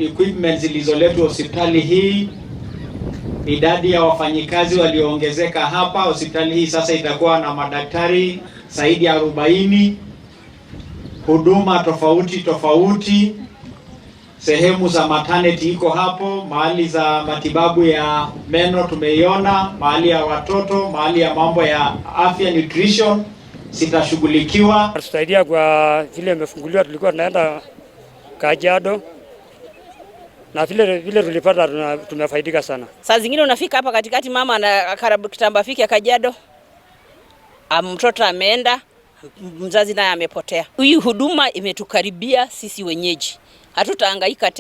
equipment zilizoletwa hospitali hii, idadi ya wafanyikazi walioongezeka hapa hospitali hii sasa itakuwa na madaktari zaidi ya 40, huduma tofauti tofauti, sehemu za maternity iko hapo, mahali za matibabu ya meno tumeiona, mahali ya watoto, mahali ya mambo ya afya nutrition zitashughulikiwa. Tusaidia kwa vile imefunguliwa, tulikuwa tunaenda Kajiado na vile vile tulipata, tumefaidika sana. Saa zingine unafika hapa katikati, mama ana kitambo afike Kajiado, mtoto ameenda, mzazi naye amepotea. Hii huduma imetukaribia sisi wenyeji, hatutahangaika tena.